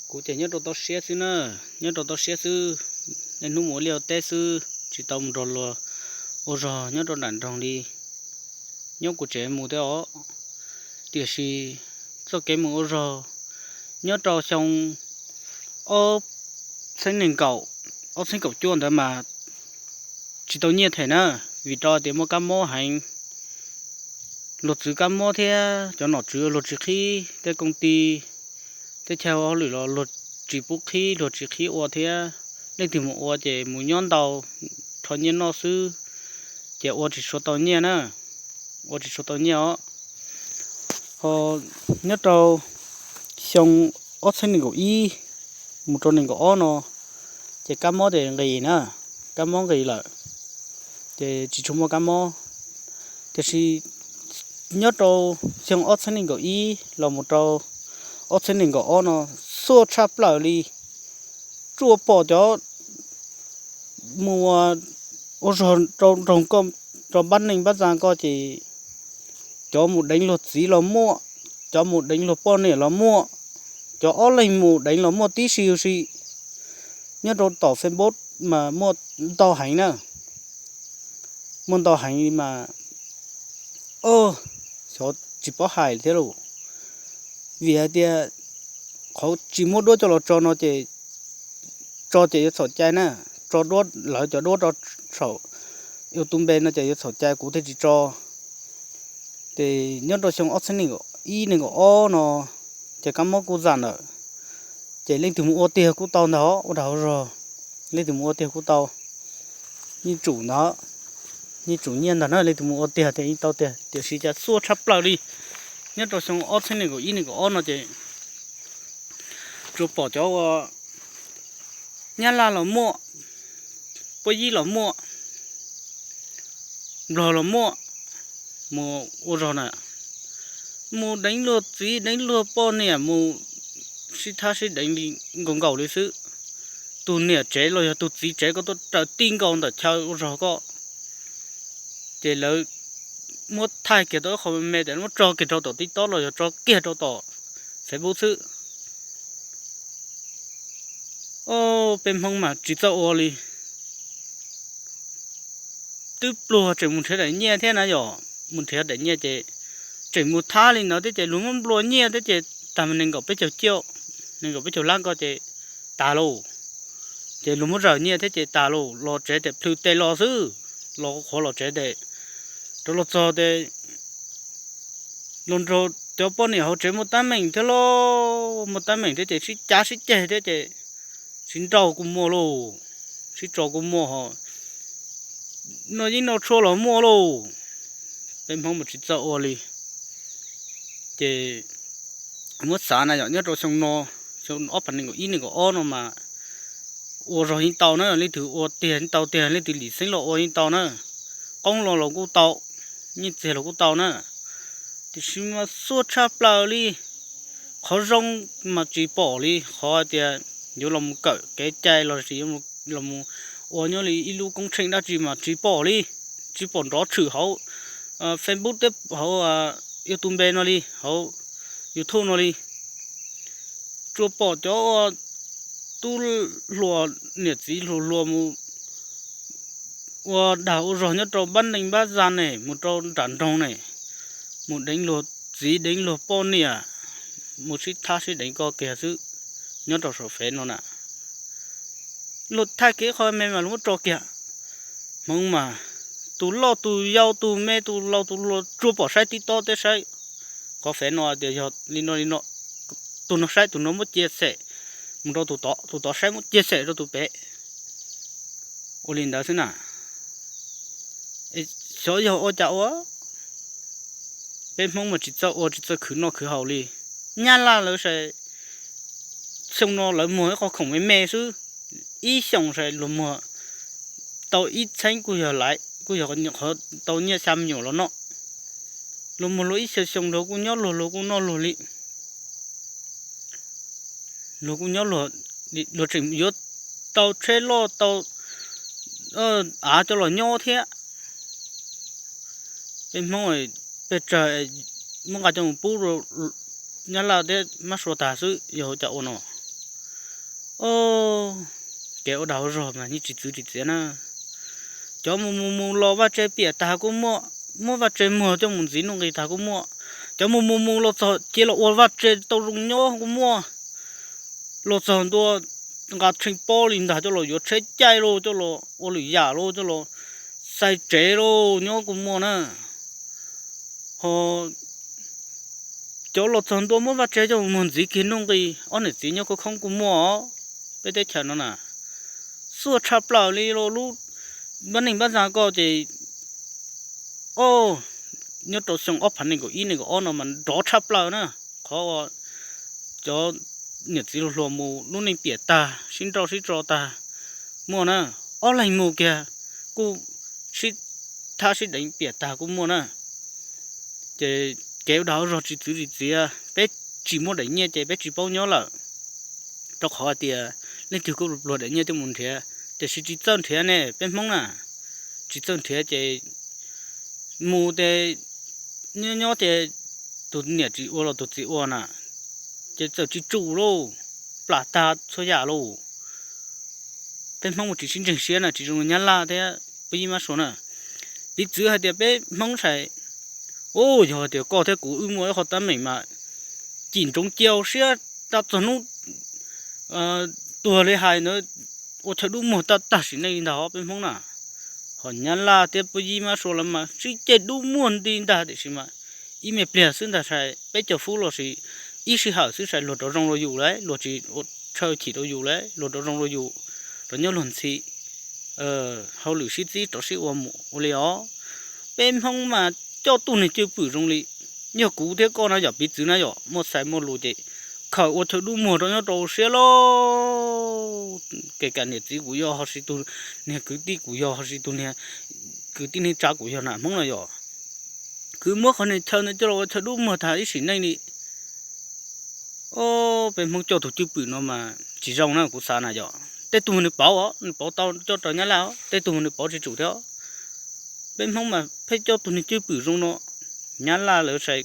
Kuv ces nyob rau toj siab xwb na, nyob rau toj siab xwb. Niaj hnub mus ua liaj ua teb xwb, tsis tau mus nrog luag ua zog nyob rau nram nroog li. Nyob kuv tsev mus thiab os, tiam sis txoj kev mus ua zog nyob rau xyoo ob txhiab nees nkaum, ob txhiab kaum cuaj ntawd mas tsis tau nyiaj them na, vim rau tias muaj kab mob heev. Luag txwv kab mob thiab cov nom tswv luag tsis qhib, tej koom ti, tej chaw hauj lwm los luag tsis pub qhib, luag tsis qhib ua thiab. Leej twg mus ua ces mus nyob ntau, rho nyiaj noj xwb, ces ua tsis tshua tau nyiaj na, ua tsis tshua tau nyiaj os. Ho nyob rau xyoo ob txhiab nees nkaum ib mus rau nees nkaum ob no, ces kab mob ces nqis na, kab mob nqis lawm, ces tsis tshua muaj kab mob. Tiam sis nyob rau xyoo ob txhiab nees nkaum ib los mus rau ob txhiab nees nkaum ob no, xuaj tshaj plaws li, tsuas pom cov mus ua zog rau nroog koj, rau npab neej npab tsa koj ces cov mus deev luag txiv los muaj, cov mus deev luag poj niam los muaj, cov ob leeg mus deev los muaj tib si huv si. Nyob rau tom Facebook mas muaj ntau heev na, muaj ntau heev li mas, xyov tsis paub hais thiab lauj. Vim hais tias qhov tsis muaj duab coj los tso no ces tso ces yuav txhaum cai na, tso duab lawv cov duab rau saum YouTube no ces yuav txhaum cai, kuv thiaj tsis tso. Ces nyob rau xyoo ob txhiab nees nkaum ib nees nkaum ob no, ces kab mob kuj zam lawm, ces leej twg mus ua tiag kuj tau ntag, ua dag ua zog, leej twg mus ua tiag kuj tau. Yeej tsum ntag, yeej tsum nyiaj ntag na, leej twg mus ua tiag tias yeej tau tiag, tiam sis cas xuaj tshaj plaws li. Nyob rau xyoo ob txhiab nees nkaum ib nees nkaum ob no ces tsuas pom cov ua Nyab Laj los muaj, Puab Yib los muaj, Nplog los muaj, mus ua zog na, mus deev luag txiv deev luag poj niam, mus sib thab sib deev li nkaus nkaus li xwb. Tus niam tsev los yog tus txiv tsev koj tuaj raws ti nkaus ntawm chaw ua zog koj, ces lawv muab thaij kiag tau ib qho me me tas muab tso kiag rau tom TikTok los yog tso kiag rau tom Facebook xwb. Peb Hmoob mas tsis txawj ua li. Twb pluag tseem mus nrhiav daim nyiaj thiab na yom, mus nrhiav daim nyiaj ces tseem mus thab li ntawd thiab ces luag muab nplua nyiaj thiab ces tag nees nkaum peb caug ciaj, nees nkaum peb caug lab ko ces tas lauj. Ces luag muab zawm nyiaj thiab ces tas lauj, los tsev ces plhws tes los xwb, los qhuav los tsev ces rov los txog ces los nrog cov poj niam hauv tsev muaj tab meem thiab lauj, muaj tab meem thiab ces sib cav sib ceg thiab ces sib nrauj kuj muaj lauj, sib tso kuj muaj ho, noj yeeb noj tshuaj los muaj lauj. Peb Hmoob mas tsis txawj ua li. Ces muab xav na yom, nyob rau xyoo no, xyoo ob phav nees nkaum ib nees nkaum ob no mas ua zog yeej tau na, leej twg ua tiag yeej tau tiag, leej twg lim xeeb los ua yeej tau na, qoob los los kuj tau, nyiaj txiag los kuj tau na. Tiam sis mas xuaj tshaj plaws li, qhov zoo mas tsis pom li, qhov hais tias yuav los mus kawm kev cai los sis yuav los mus ua nyob li ib lub koob tsheej dab tsi mas tsis pom li, tsis pom nrov tshwm hauv Facebook thiab hauv YouTube no li, hauv YouTube no li. Tsuas pom cov ua tub hluas niam txiv hluas hluas mus ua dag ua zog nyob rau npab neeg npab tsa ne, mus rau nram nroog ne, mus deev luag txiv deev luag poj niam, mus sib thab sib deev ko kiag xwb nyob rau saum Fev no na. Luag thaij kiag qhov me mas luag muab tso kiag. Hmoob mas tus loj tus yau tus me tus laus tus hluas tsuas pom saib TikTok thiab saib qhov Fev no tias yog li no li no, tus no saib tus no muab cia xem mus rau tus tod, tus tod saib muab cia xem rau tus pem. Ua li ntawd xwb na. Xyov yog ua cas ua, peb Hmoob mas tsis txawj ua tsis txawj khwv noj khwv haus li. Nyab Laj lawv saib, xyoo no lawv muag ib qho khoom me me xwb, ib xyoos saib luag muag tau ib txheeb kuj yog lawv kuj yog qhov tau nyiaj xya me nyuam los noj. Luag muag luag ib xyoos xyoo luag kuj nyob luag luag kuj noj luag li. Luag kuj nyob luag, luag tseem yuav tau tsheb loj tau av coj los nyob thiab. Peb Hmoob peb tsawg muab nqa coj mus pub Nyab Laj thiab mab sua tag xwb yog ua cas ua no. Au, kev ua dag ua zog mas yeej tsis txwv tsis txiav na. Cov mus mus mus los vaj tse piam tag kuj muaj, muab vaj tse muag coj mus ntxiv nuj nqis tag kuj muaj. Cov mus mus mus los txog cia los ua vaj tse tau zoo nyob kuj muaj. Los txog ntua nqa tsheej pob li ntag coj los yuav tsheb caij lauj, coj los ua lwm yam lauj, coj los xais tsev lauj nyob kuj muaj na. Ho cov los txog ntua muab vaj tse coj mus muag ntxiv kiag nuj nqis ob niam txiv nyob khoob khoob kuj muaj os. Peb teb chaws no na, xuaj tshaj plaws li los lub npab neej npab tsa koj ces, o, nyob rau xyoo ob phav nees nkaum ib nees nkaum ob no mas nrov tshaj plaws na. Qhov uas cov niam txiv hluas hluas mus lub neej piam tag sib nrauj sib tso tag muaj na, ob leeg mus kiag kuj sib thab sib deev piam tag kuj muaj na. Ces kev ua dag ua zog tsis txwv tsis txiav, peb tsis muaj daim nyiaj ces peb tsis paub nyob lawm. Rau qhov hais tias leej twg kuj pluag daim nyiaj coj mus nrhiav, tiam sis tsis txawj nrhiav ne peb Hmoob na. Tsis txawj nrhiav ces mus ces nyob nyob ces tus niam tsis ua los tus txiv ua na, ces txawm tsis tsum lauj, plam tag txhua yam lauj. Peb Hmoob mus tsis sib ntseeg siab na, tsis zoo li Nyab Laj thiab Pub Yib Mab Suav na. Piv txwv hais tias peb Hmoob tshais, u, yog hais tias koj thiab kuv wb muaj ib qho teeb meem mas cim ntsoov cia siab tag txog hnub tuag li hais ntawd, ua chaw dub muag tag tag sim neej li ntag os peb Hmoob na. Ho Nyab Laj thiab Pub Yib Mab Suav lawv mas sib ceg dub muag nti ntag tiam sis mas ib me pliag xwb ntag tshais peb caug fub los sis ib sij hawm xwb tshais luag rov zoo rau yus lawm, luag tsis ua tshaw chim rau yus lawm, luag rov zoo rau yus, rov nyob luag ntxhi, hauj lwm sib txib rov sib ua mus ua li os. Peb Hmoob mas coj tug niag cwj pwm zoo li, yog kuv thiab koj na yom, piv txwv na yom, muaj xaiv muaj lus ces khaws ua chaw dub muag rau nyob rau siab lauj. Kev kam niam txiv kuv yog ho sis tus niag kwv tij kuv yog ho sis tus niag kwv tij neej tsa kuv yog na Hmoob na yom, kwv muab qhov niag chaw ntawd coj los ua chaw dub muag tag ib sim neej li. O, peb Hmoob coj tus cwj pwm no mas tsis zoo na kuv xav na yom. Tej tug nws pauv os, nws pauv tau coj rau Nyab Laj os, tej tug nws pauv tsis tsum thiab os. Peb Hmoob mas pheej coj tus niag cwj pwm zoo no. Nyab Laj lawv sai,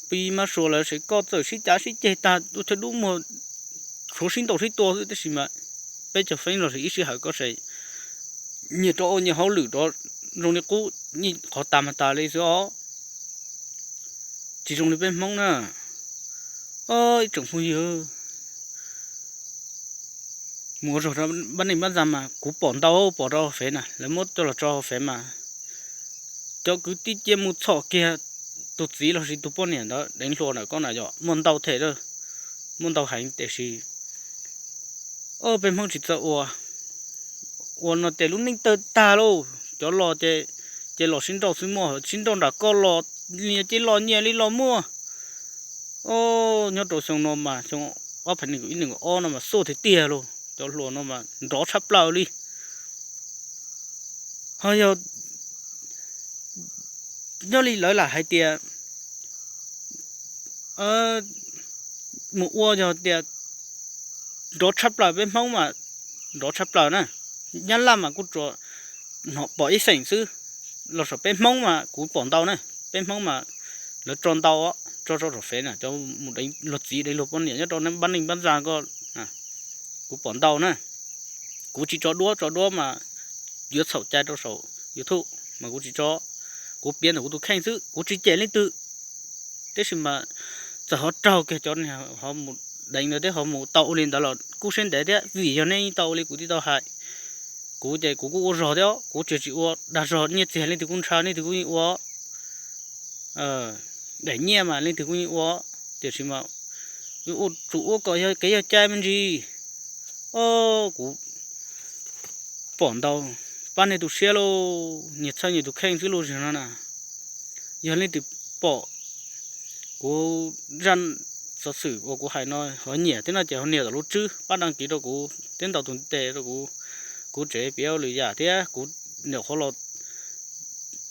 Pub Yib Mab Suav lawv sai, koj txawm sib cav sib ceg tag ua chaw dub muag, tshuav sib ntaus sib tua xwb tab sis mas peb cov feeb los sis ib sij hawm koj sai nyias rov ua nyias hauj lwm rov zoo li qub, nyias qhov tas mas tas li xwb os. Tsis zoo li peb Hmoob na. O, ib tsoom phooj ywg, mus ua zog rau npab neej npab tsa mas kuv pom ntau, pom rau hauv fev na, lawv muab coj los tso hauv fev mas cov kwv tij cia mus txhom kiag tus txiv los sis tus poj niam ntawd deev hluas ntawm koj na yom, muaj ntau them, muaj ntau heev tiam sis o, peb Hmoob tsis txawj ua, ua no ces lub neej tawg tag lauj. Cov los ces, ces los sib nrauj xwb muaj, sib nrauj nram koj los, nyias cia los nyias li los muaj. O, nyob rau xyoo no mas xyoo ob phav nees nkaum ib nees nkaum ob no mas xuaj tiag tiag lauj, cov hluas no mas nrov tshaj plaws li. Ho yog nyob li lawv lam hais tias mus ua yog tias nrov tshaj plaws, peb Hmoob mas nrov tshaj plaws na. Nyab Laj mas kuj tsuas pom ib xeem xwb, los saum peb Hmoob mas kuv pom ntau na. Peb Hmoob mas lawv tso ntau, tso rau saum fev na, cov mus deev luag txiv deev luag poj niam nyob rau npab neej npab tsa ko, kuv pom ntau na. Kuv tsis tso duab, tso duab mas yuav txhaum cai rau saum YouTube mas kuv tsis tso. Kuv piav ntawm kuv tus kheej xwb, kuv tsis cem leej twg. Tab sis mas txawm ho raug kiag cov ho mus deev ntawd thiab ho mus tau ua li ntawd los kuj siab ntev thiab, vim yog nej yeej tau ua li kuv twb tau hais. Kuv ces kuv kuj ua zog thiab, kuv tsis, tsis ua dag zog, nyiaj txiag leej twg kuj ntshaw, leej twg kuj yeej ua. Daim nyiaj mas leej twg kuj yeej ua, tiam sis mas ua tsum ua kom yog kev yog cai me ntsis. O, kuv pom ntau, pab nej tu siab lauj, nyias txhawj nyias tus kheej xwb lauj, zig no na. Yog leej twg pom kuv zaj xov xwm uas kuv hais no ho nyiam thiab no ces ho nias tom lub tswb pab đăng ký rau kuv thiab ntaus tus ntiv tes rau kuv. Kuv tseem piav lwm yam thiab kuv nyuam qhuav los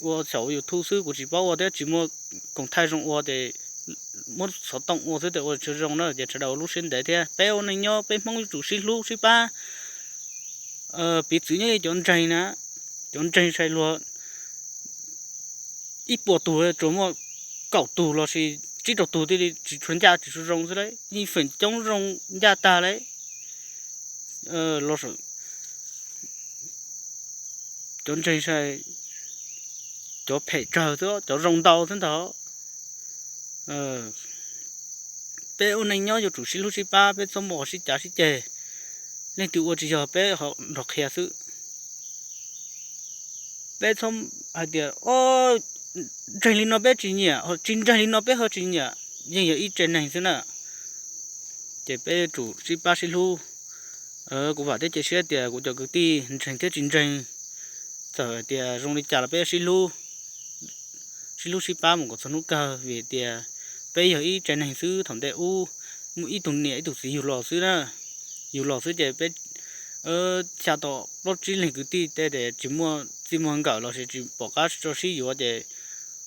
ua xyaum ua YouTube xwb, kuv tsis paub ua thiab tsis muaj koom thaij zoo ua ces muab xov tooj ua xwb ces ua tsis zoo na, ces sawv daws ua lub siab ntev thiab. Peb ua neej nyob peb Hmoob yuav tsum sib hlub sib pab. Piv txwv nyob li cov ntseeg na, cov ntseeg sai luag ib puas tug tsuas muaj kaum tug los sis tsib rau tug thiaj li tsis tshua ncaj tsis tshua zoo xwb lauj, yeej feem coob zoo ncaj tag lauj. los cov ntseeg sai, cov phem tsawg xwb, cov zoo ntau xwb ntag. Peb ua neej nyob yuav tsum sib hlub sib pab, peb txhob muaj qhov sib cav sib ceg. Leej twg ua tsis yog peb ho nrog qhia xwb. Peb txhob hais tias ntseeg li no peb tsis nyiam, tsis ntseeg li no peb ho tsis nyiam, yeej yog ib tse neeg xwb na. Ces peb yuav tsum sib pab sib hlub. Kuv vam thiab cia siab tias kuv cov kwv tij ntseeg thiab tsis ntseeg, txawm hais tias zoo li cas los peb sib hlub, sib hlub sib pab mus kom txog hnub kawg, vim tias peb yog ib tse neeg xwb. Thaum ntej ub muaj ib tug niam ib tug txiv yug los xwb na, yug los xwb ces peb xya tom plaub tsib leeg kwv tij tej tsis muaj txij muaj nkawm los sis tsis pom qab tso sib yuav ces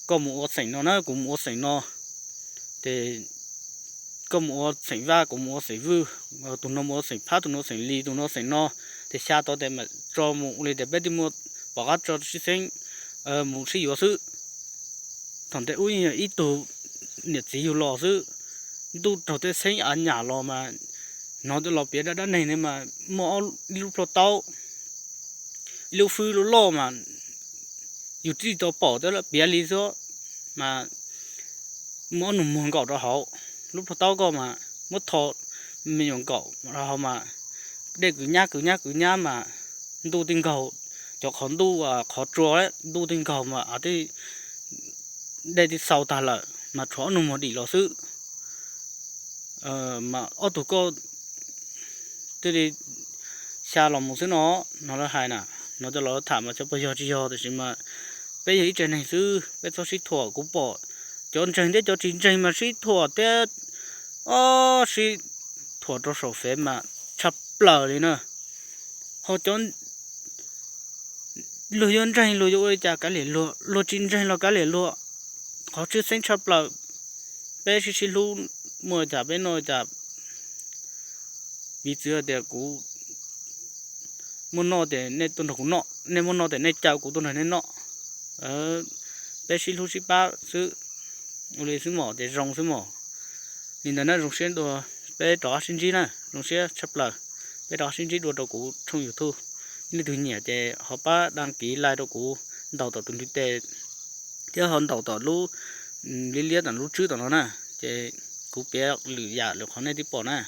koj mus ua xeem no na, kuv mus ua xeem no, ces koj mus ua xeem Vaj, kuv mus ua xeem Vwj, tus no mus ua xeem Phab, tus no ua xeem Lis, tus no ua xeem no, ces xya tom tes mam tso mus ua li tias peb twb muaj pom qab tso sib xeeb mus sib yuav xwb. Thaum ntej ub yeej yog ib tug niam txiv yug los xwb, ntuj raug tej xeeb av nyam los mas hnov los piav dab dab neeg ne mas muaj ib lub plhuaj taub, ib lub fwb loj loj mas yus tsis tau pom thiab, piav li xwb mas muaj ob nus muag nkaum rau hauv lub plhuaj taub ko mas muab tho me nyuam nkaum rau hauv mas dej kwv nyab kwv nyab kwv nyab mas ntuj twb nkaug, cov qhov ntuj qhov tsua ntuj twb nkaug mas tej dej twb xau tag lawm mas tshuav ob nus muag dim los xwb. Mas ob tug ko thiaj li xya los mus xwb no, no lawv hais na, no cov laus tham mas xyov puas yog tsis yog tiam sis mas peb yog ib tse neeg xwb, peb txhob sib thuam. Kuv pom cov ntseeg thiab cov tsis ntseeg mas sib thuam thiab, ob sib thuam rau saum fev mas tshaj plaws li na. Ho cov luag yuav ntseeg luag yuav ua li cas kav liam luag, luag tsis ntseeg los kav liam luag, qhov tshwj xeeb tshaj plaws peb sib sib hlub, muaj li cas peb noj li cas. Piv txwv tias kuv muaj noj ces nej tuaj nrog kuv noj, nej muaj noj ces nej caw kuv tuaj nrog nej noj. Peb sib hlub sib pab xwb, ua li xwb mos ces zoo xwb mos. Li ntawd na, zoo siab dua, peb rov qab sib ntsib na, zoo siab tshaj plaws. Peb rov qab sib ntsib dua rau kuv tshooj YouTube. Leej twg nyiam ces ho pab đăng ký like rau kuv, ntaus tom tus ntiv tes thiab ho ntaus tom lub liab liab tom lub tswb tom no na, ces kuv piav lwm yam lwm qhov nej twb pom na.